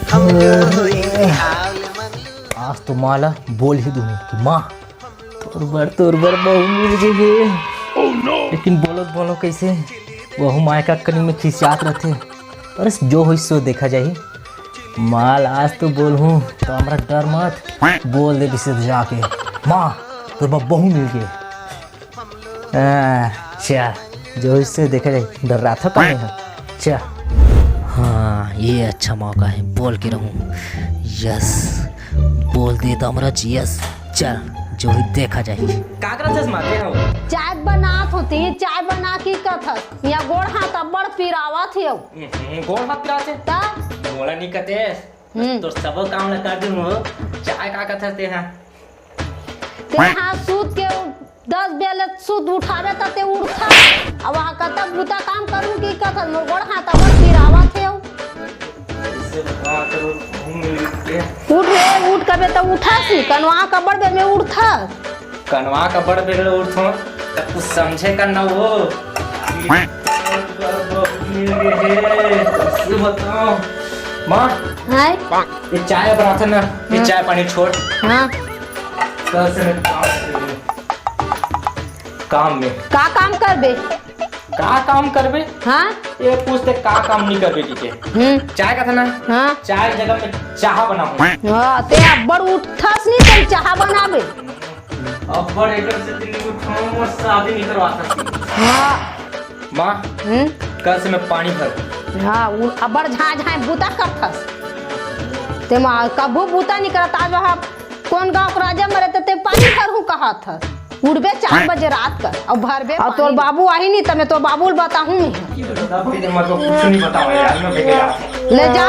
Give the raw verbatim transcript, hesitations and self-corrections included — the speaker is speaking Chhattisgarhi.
आज तो माँ ला बोल ही दूंगी कि माँ, तोर बर, तोर बर बहू मिल गई है। लेकिन बोलो, बोलो कैसे? वहू माय का कनी में खिसियात रहते। पर जो होई सो देखा जाही। माँ ला आज तो बोलहूँ, तो हमरा डर मत, बोल दे दिसे जाके, माँ, तोर बर बहू मिल गई। हाँ, चल, जो होई सो देखा जाही, डर्राथों का नहीं हम। चल। हाँ, ये अच्छा मौका है, बोल के रहूं। यस, बोल दे दमरज, यस। चल, जो होई देखा जाही। का करत हस माँ, ते हो? चाय बनात होती, चाय बना के कथस। या गोड़ हाथ अब्बड़ पिरावत हे। हम्म, गोड़ हाथ पिरावत हे? त? मोला नहीं कते। हम्म। तोर सबो काम ला कर दूं हो। चाय का कथस ते हा? ते हा सूत के उ-, दस बेले सूत उठावे त ते उठथस। अब वहाँ कतक बुता काम करूं कि कथस, मोर गोड़ हाथ अब्बड़ पिरावत हे। उठ रे, उठ कबे त उठस ही, कनवा कब्बड़ बेर में उठथस। कनवा कब्बड़ बेर में उठथों, त कुछ समझे कर ना हो। ये बताओ, माँ, हाय। ये चाय बनाथे ना, ये हाँ। चाय पानी छोड़। हाँ। कल से मैं काम, काम में। का काम करबे? का काम करबे? हाँ? ये पूछते का काम नहीं करबे, ठीक है? हम्म। चाय का था ना? हाँ। चाय की जगह में चाहा बनाऊं। हाँ, ते अब्बड़ उठथस नहीं, ते चाहा बनाबे। अब्बड़ एकर से दिल्ली में उठाऊं और शादी नहीं करवा सकती। हाँ। माँ, हम्म? कल से मैं पानी भर। हाँ, उ अब्बड़ झाँय झाँय बुता करथस। ते माँ, कभू बुता नहीं करत, आज वहाँ कौन गाँव के राजा मरे त ते पानी भरहूँ कहत हस। उठबे चार बजे रात का, अउ भरबे अउ तोर पानी। बाबू आही नहीं, त मैं तोर बाबू ल बताहूँ नहीं। तब फिर मैं तो कुछ नहीं बताऊँ यार, मैं बेटे जात हूँ। ले जा।